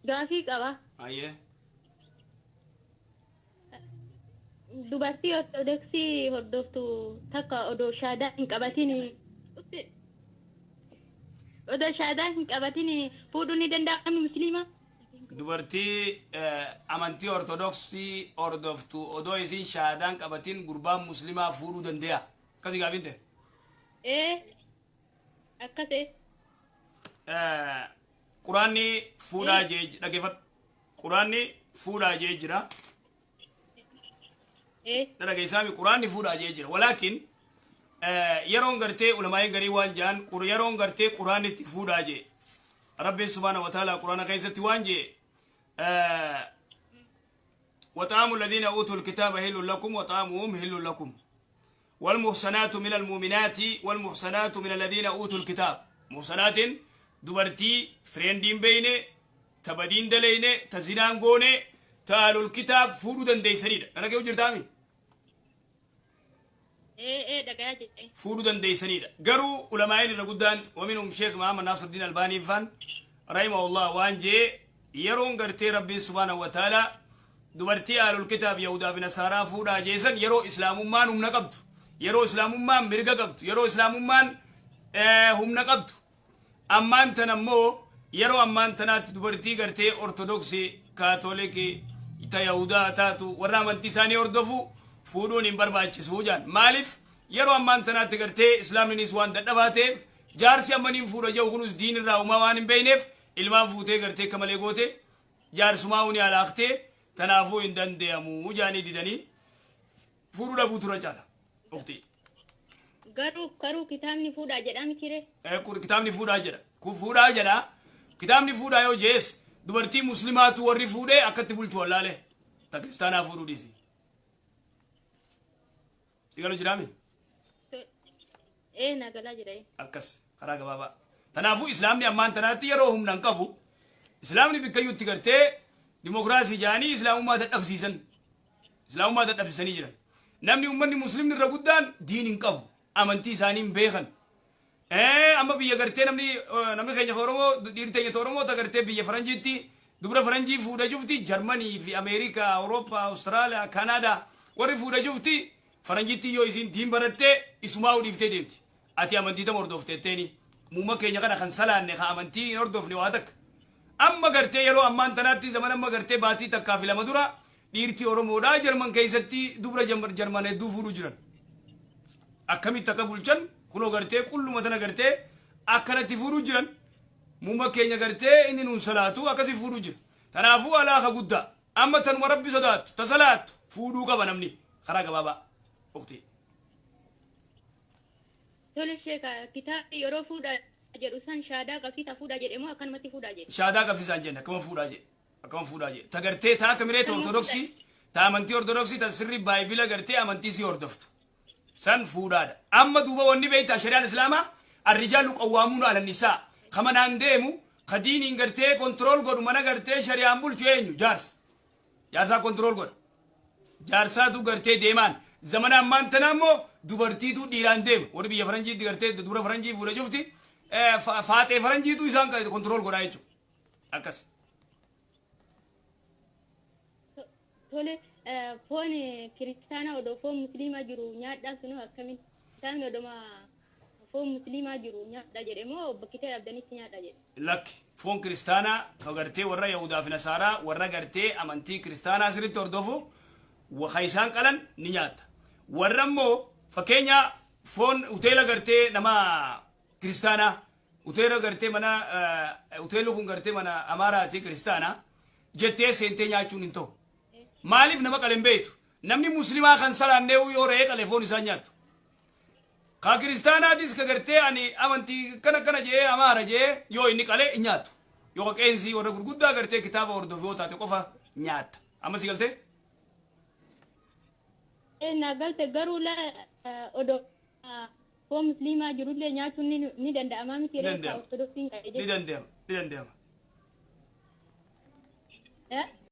Gaafii qaba. Ayyee. Dubartii Ortodoksii hordoftu takka odoo shaadaa hin qabatin odoo shaadaa hin qabatin fuudhuu ni danda'ama musliima? Dubartii amantii Ortodoksii hordoftu odoo isin shaadaan qabatin gurbaan muslimaa fuudhuu danda'a? Akkasii gaafiin ta'e. Ee, akkasee. Quraanni fuudhaa jee, dhaggeeffadhu. Quraanni fuudhaa jee jira. Ee. Dhageessaami, quraanni fuudhaa jee jira. Walaakin yeroon gartee ulamaa'in garii waan jaan, yeroon gartee quraanni itti fuudhaa jee. Rabbiin subhaana wa ta'ala quraana keessatti waan jee: وطعام الذين أوتوا الكتاب حل لكم وطعامهم حل لكم والمحصنات من المؤمنات والمحصنات من الذين أوتوا الكتاب. محصنات dubartii friendiin beyne, ta badiin daleyne, ta zinaan goone, ta ahlul kitaab fuudhuu dandeeysanidha. Nana kee jirtaami? Ee, dhagayaa jedhe. Fuudhuu dandeeysanidha. Garuu ulamaa'in irra guddaan, ومنهم sheekh Muhammad Nasruddin Albaanii faan rahimahullah, waan jee yeroon gartee Rabbiin subhaanahu wa ta'ala dubartii ahlul kitaab, yahudaa fi nasaaraa fuudhaa jeesan, yeroo islaamummaan humna qabdu, yeroo islaamummaan mirga qabdu, yeroo islaamummaan humna qabdu. Ammaan tan ammoo yeroo ammaan tanaatti dubartii gartee Ortodoksii, Kaatolikii, ta yahudaa taatu, warra amantii isaanii hordofu fuudhuun hin barbaachisu jaan. Maaliif? Yeroo ammaan tanaatti gartee islaamninis waan dadhabaa ta'eef, jaarsi ammaniin fuudha jedhu kunus diin irraa uumaa waan hin beekneef, ilmaan fuutee gartee akka malee goote, jaarsumaa uni alaaktee, tanaafuu hin dandeeyamu jaanii didanii fuudhuu dhabuu tura caala. Uktii. Garuu kitaabni fuudhaa jedhaa miti ree? Kun kitaabni fuudhaa jedha. Kun fuudhaa jedha. Kitaabni fuudhaa yoo jees, dubartii muslimaatu warri fuudhee akkatti bulchu wallaale. Ta kiristaanaa fuudhuu dhiisi. Si galu jiraami? Ee, nagalaa jira. Akkas karaa gabaabaa. Kanaafuu islaamni ammaan tanaatti yeroo humna hin qabu. Islaamni bikkayyuutti gartee dimokiraasii jedhanii islaamummaa dadhabsiisan. Islaamummaa dadhabsiisanii jiran. Namni uummanni muslimni irra guddaan diin hin qabu. Amantii isaanii hin beekan. Amma biyya gartee namni keenya Oromoo, dhiirri teenya Oromoo ta gartee biyya faranjiitti dubra faranjii fuudha jufti, Jarmanii fi Ameerikaa, Awurooppaa, Awustiraaliyaa, Kanaadaa warri fuudha jufti, faranjiitti yoo isiin diin barattee isumaa dhiiftee deemti. Ati amantii tam hordofteetteeni? Muuma keenya kana kan salaanne, kan amantii hin hordofne waa takka. Amma gartee yeroo ammaan tanaatti, zaman amma gartee baatii takkaa fi lama dura, dhiirti Oromoodhaa Jarman keessatti dubra Jarman hedduu fuudhuu jiran. Akkamitti akka bulchan kunoo gartee qulluma tana gartee akkanatti fuudhuu jiran. Muuma keenya gartee inni nuun salaatu akkasi fuudhuu jira. Kanaafuu alaaka guddaa amma tanuma Rabbi sodaattu, ta salaattu fuudhuu qaba namni karaa gabaabaa. Uktii. Tole sheeka, kitaabni yeroo fuudhaa jedhu san shaadaa qabsiisaa fuudhaa jedhe moo akkanumatti fuudhaa jedhe? Shaadaa qabsiisaan jenne, akkama fuudhaa jedhe. Akkama fuudhaa jedhe. Ta gartee ta akka mireeta Ortodoksii, ta amantii Ortodoksii, ta sirri baayibila gartee amantii sii hordoftu. San fuudhaadha. Amma duuba wanni beektaa, shari'aan islaamaa الرجال قوامون على النساء. Kamanaan deemu, ka diiniin gartee control godhu, mana gartee shari'aan bulchu eenyu? Jaarsa. Jaarsaa control godha. Jaarsaatu gartee deemaan. Zamana ammaan tana immoo dubartiitu dhiiraan deema. Warri biyya faranjiitti gartee dubra faranjii fuudha cufti faaxee faranjiitu isaan control godhaa jechuudha. Akkas. Tole, foon kiristaanaa odoo foon musliimaa jiru nyaadhaan sunoo akkamiin? Kitaabni odoma foon musliimaa jiru nyaadha jedhe moo bakkitee dhabdanitti nyaadha jedhe? Lakki, foon kiristaanaa ka gartee warra Yahudaa fi Nasaaraa, warra gartee amantii kiristaanaa sirriitti hordofu, ka isaan qalan ni nyaatta. Warra immoo fakkeenya foon hoteela gartee nama kiristaanaa, hoteela gartee mana, hoteelli kun gartee mana Amaaraati, kiristaanaa jettee seentee nyaachuun hin ta'u. Maaliif? Nama qale hin beektu. Namni muslimaa kan salaannee yoo re'ee qale foon isaan nyaattu. Ka kiristaanaatis ka gartee ani amantii kana kana jee, Amaara jee, yoo inni qale hin nyaattu. Yoo ka qeensii warra gurguddaa gartee kitaaba hordofu yoo taate qofa nyaatta. Amma si galtee? Ee, na galte. Garuu la odoo foon musliimaa jirullee nyaachuun ni danda'amaa miti Ni ree? danda'ama. Ortodoksiin qale Ni jechuudha. danda'ama. Ni danda'ama. Eh?